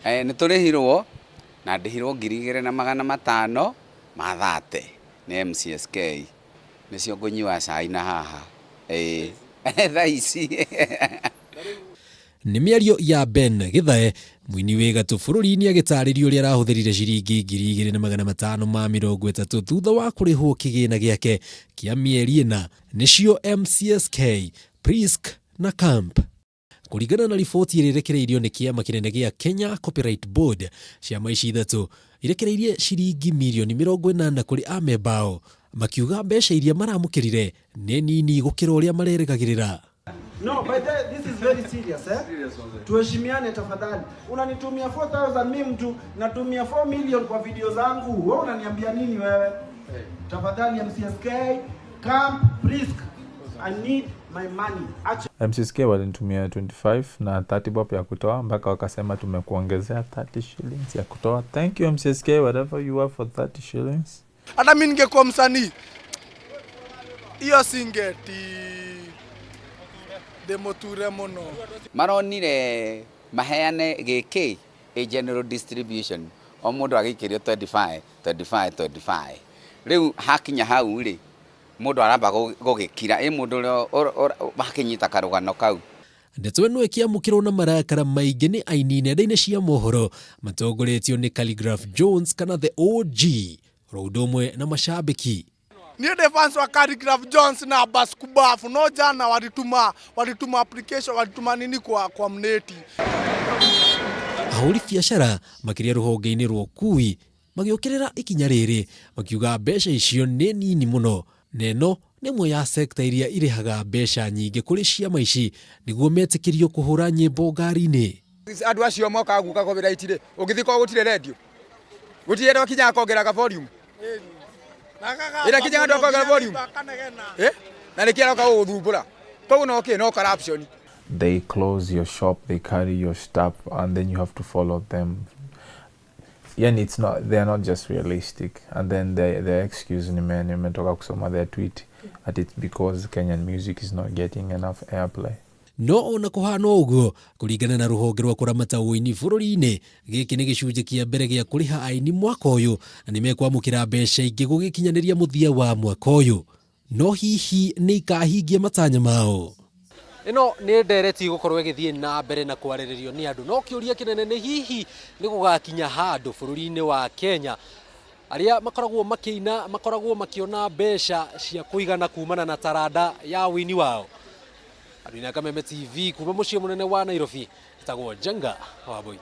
Nĩ tũrĩhirwo na ndĩhirwo 2530 nĩ MCSK, nĩcio ngũnyua cai na haha ĩĩ thaa ici. Nĩ mĩario ya Ben Githae, mũini wĩ gatũ bũrũri-inĩ, agĩtarĩria ũrĩa arahũthĩrire ciringi 2530 thutha wa kũrĩhwo kĩgĩna gĩake kĩa mĩeri 4, nĩcio MCSK, Prisk na Camp. Kũringana na riboti ĩrĩa ĩrekereirio nĩ kĩama kĩnene gĩa Kenya Copyright Board, ciama ici ithatũ irekereirie ciringi mirioni 80 kũrĩ amemba ao, makiuga mbeca iria maramũkĩrire nĩ nini gũkĩra ũrĩa marerĩgagĩrĩra. No, but this is very serious, eh? Tuheshimiane tafadhali. Unanitumia 4000, mimi mtu natumia 4 million kwa video zangu. Wewe unaniambia nini wewe? Tafadhali MCSK, Camp, Prisk. I need my money. Acha MCSK walinitumia 25 na 30 bob ya kutoa, mpaka wakasema tumekuongezea 30 shillings ya kutoa. Thank you, MCSK, whatever you are, for 30 shillings. Hata mi ningekuwa msanii, hiyo singeti ndĩmũture mũno. Maronire maheane gĩkĩ a general distribution, o mũndũ agĩikĩrio 25 25 25. Rĩu hakinya hau rĩ, mũndũ aramba gũgĩkira ĩ mũndũ ũrĩa wakĩnyita karũgano kau. Ndeto ĩno ĩkĩamũkĩrwo na marakara maingĩ nĩ aini nenda-inĩ cia mohoro matongoretio nĩ Khaligraph Jones kana the OG, oro ũndũ ũmwe na macambĩki. Niĩ ndĩ fans wa Khaligraph Jones na Baskubafu, no jana walituma application, walituma nini kwa mneti. Ahũri biacara makĩria rũhonge-inĩ rwa ũkui magĩũkĩrĩra ikinya rĩrĩ, makiuga mbeca icio nĩ nini mũno na ĩno nĩ ĩmwe ya sekta iria irĩhaga mbeca nyingĩ kũrĩ ciama ici nĩguo metĩkĩrio kũhũra nyĩmbo ngari-inĩ. Andũ acio mokaga guka copyright rĩ, ũngĩthiĩ korwo gũtirĩ radio, gũtirĩ andũ akinyaga kongera ka volume ĩrĩa kinyaga andũ akongera volume, eh, na nĩkĩ aroka gũgũthumbũra? Koguo no kĩ no corruption. They close your shop, they carry your stuff, and then you have to follow them. Yani it's not, they are not just realistic. And then their excuse, nimetoka kusoma their tweet, that it's because Kenyan music is not getting enough airplay. No ona kũhana ũguo, kũringana na rũhonge rwa kũramata ũini bũrũri-inĩ, gĩkĩ nĩ gĩcunjĩ kĩa mbere gĩa kũrĩha aini mwaka ũyũ na nĩ mekwamũkĩra mbeca ingĩ gũgĩkinyanĩria mũthia wa mwaka ũyũ. No hihi nĩ ikahingia matanya mao? Ĩno nĩ ndereti gũkorwo ĩgĩthiĩ na mbere na kwarĩrĩrio nĩ andũ, no kĩũria kĩnene nĩ hihi nĩ gũgakinya handũ bũrũri-inĩ wa Kenya arĩa makoragwo makĩina makoragwo makĩona mbeca cia kũigana kumana na taranda ya ũini wao? Andũ-inĩ a Kameme TV kuma mũciĩ mũnene wa Nairobi, ĩtagwo Njenga Wambui.